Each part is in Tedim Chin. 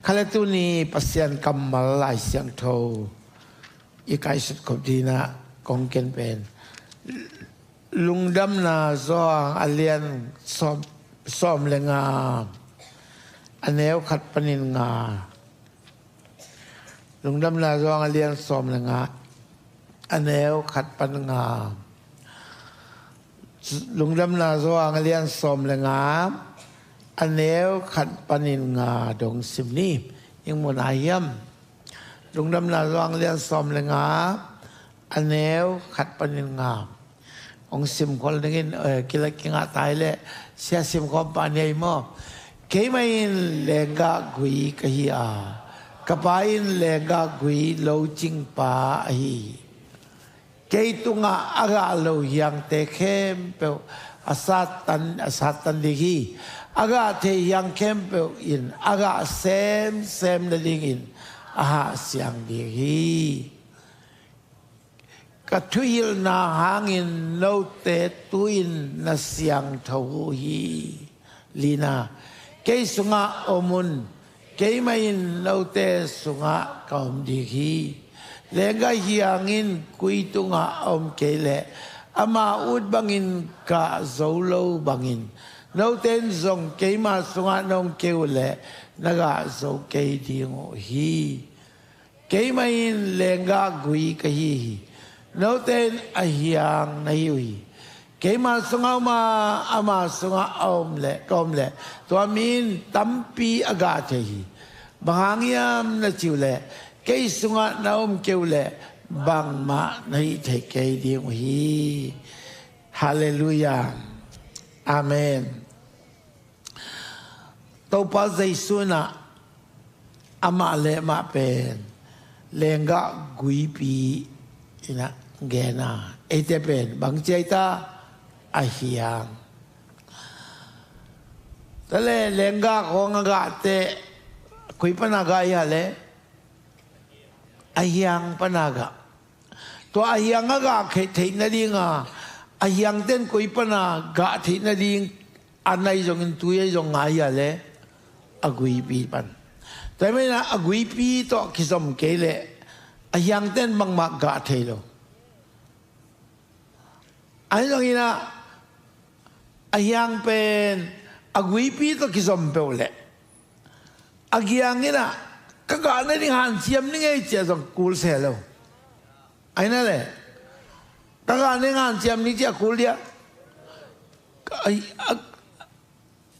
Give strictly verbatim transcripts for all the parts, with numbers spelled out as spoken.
Kha le tuni Pasian kammal Lai Siangtho i kaihsut khop dinah kong ken pen Lungdamna Zuang a lian sawm, sawm le nga, a neu khat panin nga. Lungdamna Zuang a lian sawm le nga, a neu khat pan nga. Lungdamna Zuang a lian sawm le nga, a neu khat panin nga dong sim ni. Ing mun a hiam? Lungdamna Zuang a lian sawm le nga, a neu khat panin nga. Hong sim khol dingin, eh, kila kingah tai le sia sim khawm pa ni ei maw? Keimah in lenggah gui ka hi a, ka pa in lenggah gui lo cingpa ahi. Kei tungah a gah lo hiangte khempeuh a sattan, a sattan ding hi. A gah thei hiang khempeuh in a gah semsem nadingin a hahsiang ding hi. Ka thuhilhna hangin note tu-in na siangtho uh hi. Lina, kei sungah om un, keimah in note sungah ka om ding hi. Lenggah hiang in kui tungah a om kei leh ama ut bangin gah zo lo bangin, note in zong keima sungah na om kei uh leh na gah zo kei ding uh hi. Keimah in lenggah gui ka hi hi. Note in a hiang na hi uh hi. Keima sungah om a, ama sungah a om leh, ka om leh, tua mi in tampi a gah thei hi. Bang hang hiam na ci uh leh, kei sungah na om kei uh leh bangmah na hih thei kei ding uh hi. Halleluiah. Amen. Topa Jesu in ah amah le amah pen lenggah guipi in ah gen a, eite pen bang ci a i ta? A hiang. Tua le lenggah khawng a gah teh koi pan a gah hi a le? A hiang pan a gah. Tua a hiang a gah theih nading a, a hiangte in koi pan a gah theih nading a nai zongin tui a zong ngai a le? A guipi pan. Tua hi manin ah a guipi tawh kizom kei leh a hiangte in bangmah gah thei lo. Ahi zongin ah a hiang pen a guipi tawh kizom peuh leh a giang in ah ka gah nading hanciam ning ei ci a zong kul se lo. Ahi na le ka gah nading hanciam ning ci a kul dia. A, a,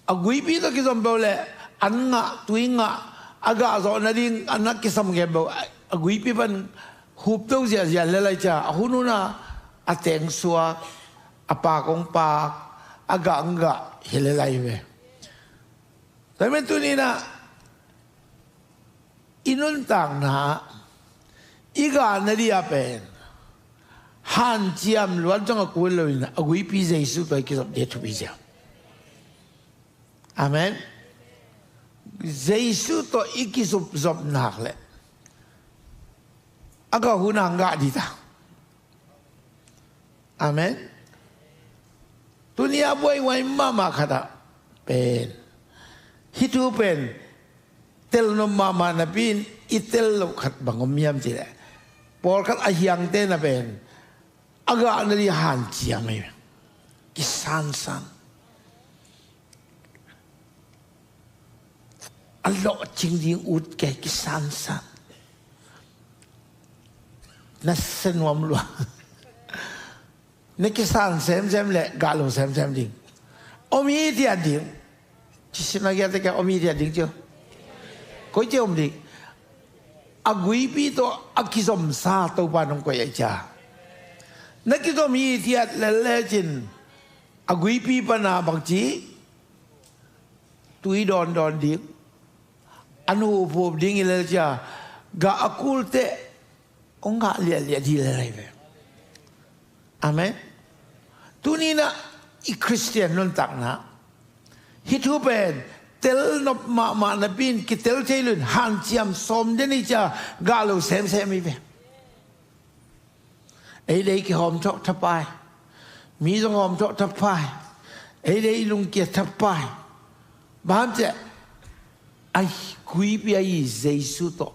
a guipi tawh kizom peuh leh an ngah, tui ngah, a gah zawh nading an ngah kisam khempeuh a, a guipi pan hup to ziahziah le lai ci a, a hun hun a a teng suak, a pak hong pak, a gah hong gah hi le lai ve. Tua hi manin tuni in ah i nuntakna ah i gah nading a pen hanciam luat zong a kul lo in a guipi Jesu tawh i kizop ding thupi ziau. Amen. Jesu tawh i kizop zop nak leh a gah hun a hong gah ding ta. Amen. Tuni a buaihuai mahmah khat ah pen, hih thu pen telnop mahmah napi in i tel loh khat bang om hiam cih leh, pawlkhat a hiangte na pen a gah nading hanciam hi. Kisansan. A lawhcing ding ut kei, kisansan. Na sia nuam lua. Na kisan semsem leh gah lo semsem ding. Om hithiat ding. Ci sim a giate ka om hithiat ding ci uh. Koi ci om ding. A guipi tawh a kizomsa Topa in hong koih a i ci a. Na kizom hithiat lel lecin a guipi pan a bang ci? Tui dawndawn ding, an huphup ding hi lel ci a, gah a kul teh hong gah liahliah ding le lai ve. Amen. Tuni in ah i Khristian nuntakna hih thu pen telnop mahmah napi in kitel thei lo in hanciam sawm den hi ci a, gah lo semsem hi ve. Ei le ei kihawm thawh thapai. Mi zong hawm thawh thapai. Ei le ei lungkia thapai. Bang hang hiam cih leh a kuipi ahi Jesu tawh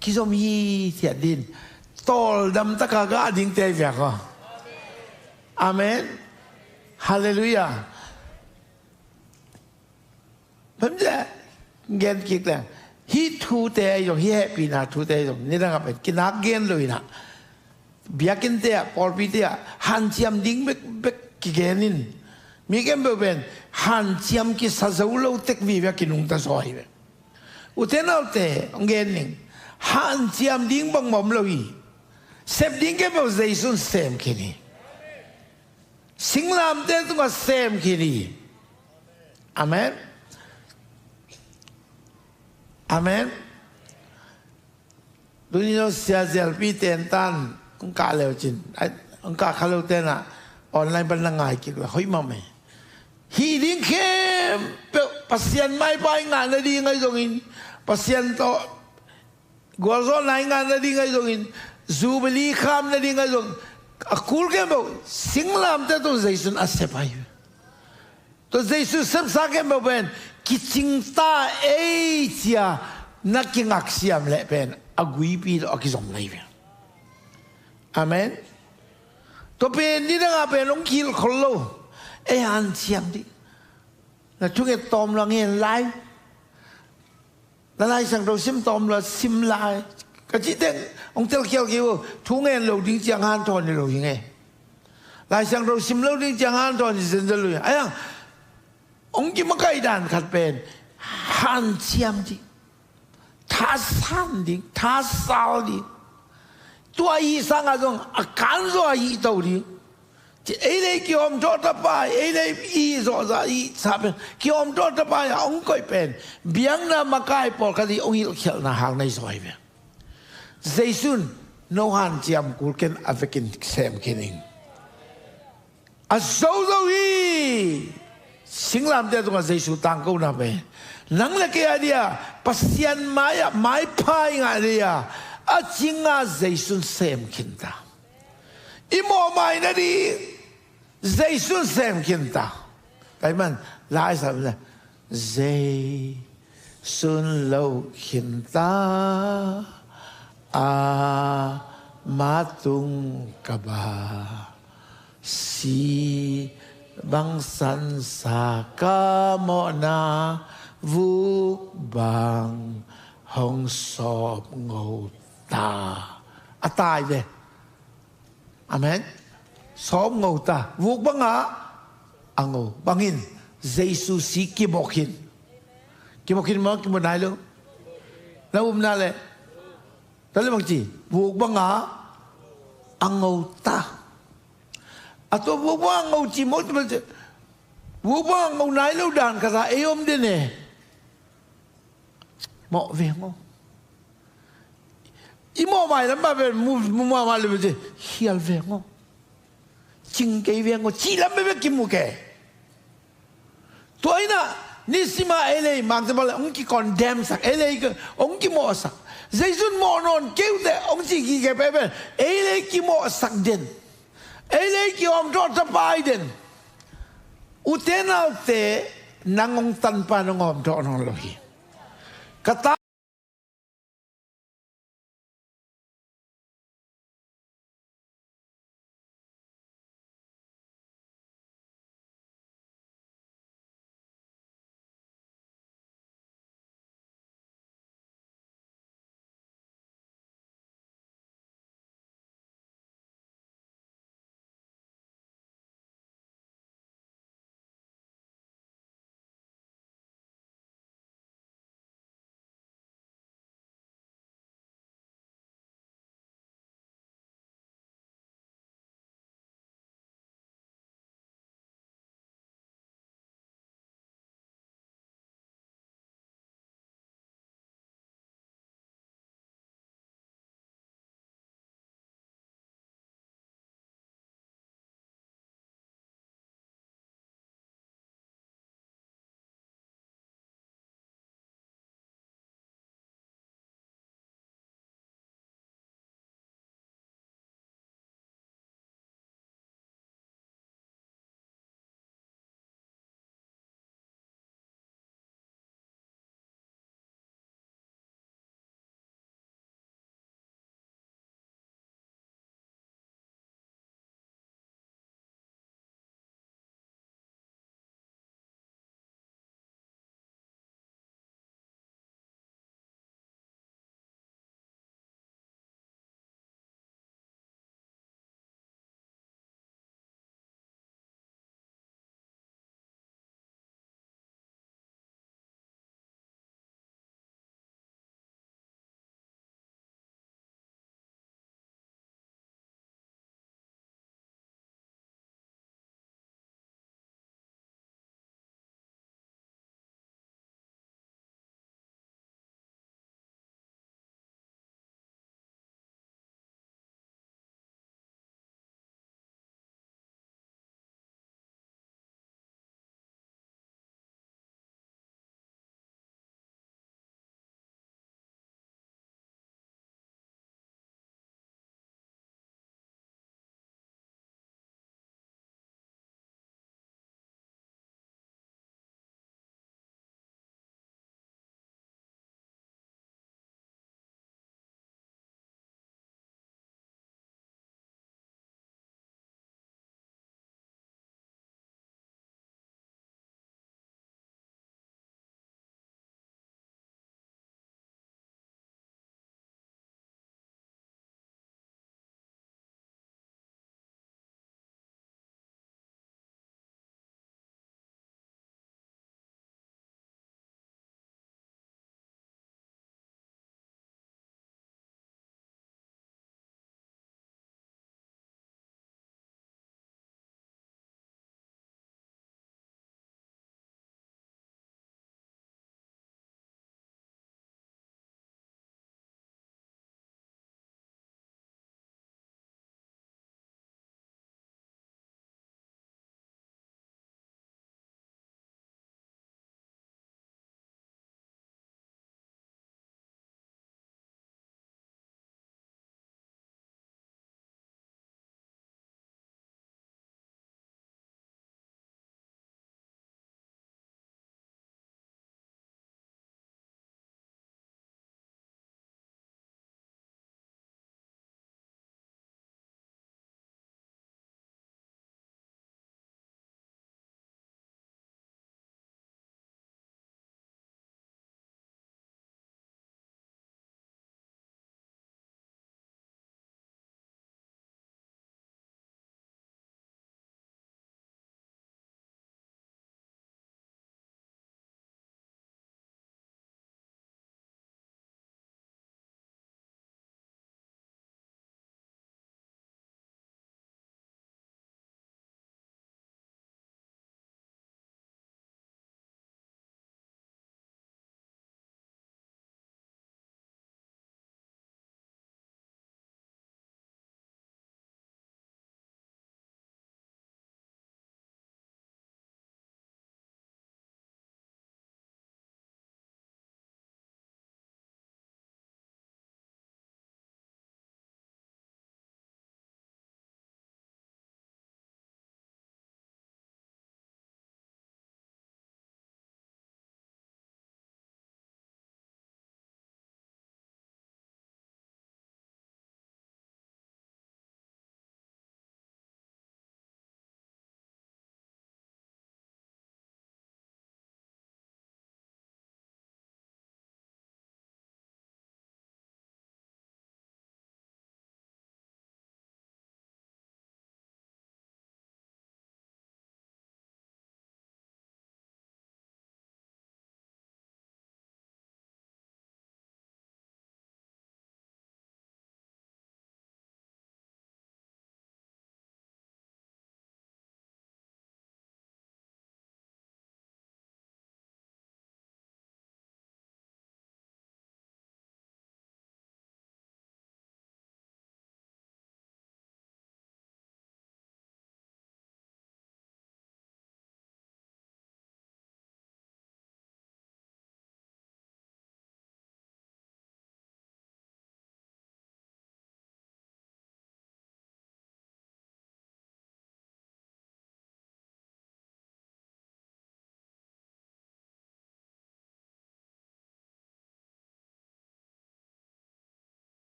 kizom hi thiat din tawldam taka gah dingte viak aw. Amen. Halleluiah. Pamte gen kik leng, hih thute ahi zong, hih hehpihna thute ahi zong, nidangah pen kinak gen lo inah, biakinnte ah, pawlpite ah hanciam ding bekbek kigen in, mi khempeuh pen hanciam kisa zo lo tek vive a kinungta zaw hi ve. Ute naute, hong gen ning, hanciam ding bangmah om lo hi. Sep ding khempeuh Jesu in sem khin hi. Singlamteh tungah sem khin hi. Amen. Amen. Tuni zong siazialpi tentan hong kah leucin, hong kah kha lo tenah online pan na ngai kik la hoih mahmah hi. Hih ding khempeuh Pasian maipai ngah nading ahi zongin, Pasian tawh gualzawhna i ngah nading ahi zongin, Jubilee kham nading ahi zongin, a kul khempeuh singlamteh tawh Jesu in a sep ahi ve. Tua Jesu sepsa khempeuh pen kicingta ei cia na kingaksiam leh pen a guipi tawh a kizom na hi ve. Amen. Tua pen nidangah pen hong kihilh khol lo. Ei hanciam dih. Na thunget tawm lo a ngen lai. Na Lai Siangtho sim tawm lo a sim lai. Ka cih teng hong telkhial kei uh, thu ngen lo ding ciang hanthawn hi lo hi nge. Lai Siangtho sim lo ding ciang hanthawn hi zenzen lo hi. Ahi hang hong kimakaih dan khat pen hanciam ding, thasan ding, thasal ding. Tua i sangah zong a kanzaw a hih to ding. Ci ei lei kihawmthawh tapai, ei lei i zawhzah i sa pen kihawmthawh tapai a hong koih pen biakna makai pawlkhat i hong hilhkhialhna hang na hi zaw hi ve. Jesu in no hanciam kul ken a vekin sem khin ing. A zozo hi. Singlamteh tungah Jesu tangkona pen nang le kei a dia Pasian mai-ah maipha i ngah dia a cinga Jesu in sem khinta. I mawhmai nading Jesu in sem khinta. Pai man, lai sa le Jesu in lo khinta. A matung ka ba si bangsan sa ka mawhna vuk bang hong sawp ngo ta. A tai ve. Amen. Sawp ngo ta. Vuk bangah a ngo. Bangin Jesu si kimawk hin. Kimawk hin maw, kimawk nai lo. Na upna le. Tale bang ci. Vuk bangah a ngo ta. A tua vuk bangah a ngo ci maw, ci maw, ci. Vuk bangah a ngo nai lo dan ka sa ei om den e. Mawh veng aw. I mawhmai lam bah pen mu, mu mahmah le bete khial veng aw. Cing kei veng aw. Cih lam bebek kimu kei. Tua inah nisima ei lei mangte bang le hong kicondemn sak, ei lei hong kimawhsak. Jesu in mawh nawn kei uh teh hong ci kikei pen ei lei kimawhsak den. Ei lei kihawmthawh tapai den. Ute naute, nang hong tanpa nong hawmthawh nawn lo hi. Ka ta